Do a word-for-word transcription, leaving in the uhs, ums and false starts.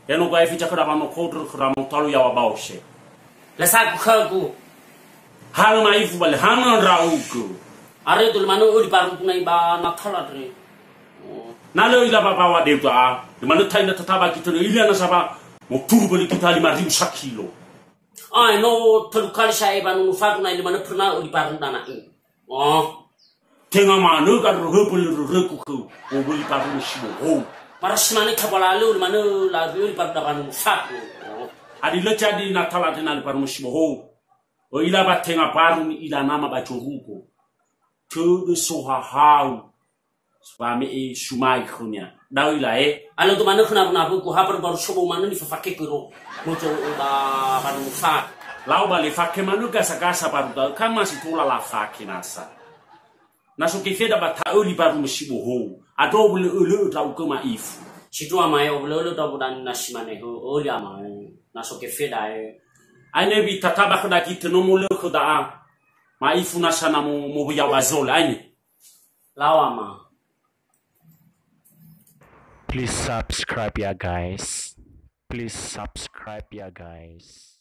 Ya no gaefi cakera ba no kodro kera mau talu yawa baose. Lasagu khögu. Hal maifu bale hana ndraugu. Are tu lemano oli baru tunai ba Natala dre. Na lö ila babawa deu ta'a. Lemano taina tataba kita no ilia nasaba mo turu beli kita lima ribu sakilo. Ai no telu kali sa eba nunu fatu na lemano pernah oli baru dana'i. Oh. Tenga manö ka röhö beli röröku khö. Mo beli baru sibohou. Marasi mane kabala lö lemano la oli baru daba nunu fatu. Oh. Adi lö jadi Natala dena oli baru sibohou. Öila ba tenga baru ni ila nama ba zorugo. Tödö sohahau. Wame'e sumai khönia. Da'ö ila e. Alö tu manö khöna nabuku ha baru-baru sobo manö ni fafake kero. Mojo ba ba nunu fa. Lau ba le fake manö gasa-gasa baru da'ö kan masih tola la fake nasa. Na so kefeda ba ta'öli baru mesibohou. Ado bele ölö da'u ke ma'ifu. Sidua mae o bele ölö da'u dan nasi mane ho oli ama. Na so kefeda e. Aine bi tataba khöda gitö no molö khö da'a. Ma'ifu nasa na mo mo ya bazol aine. Lawa ma. Please subscribe ya guys. Please subscribe ya guys.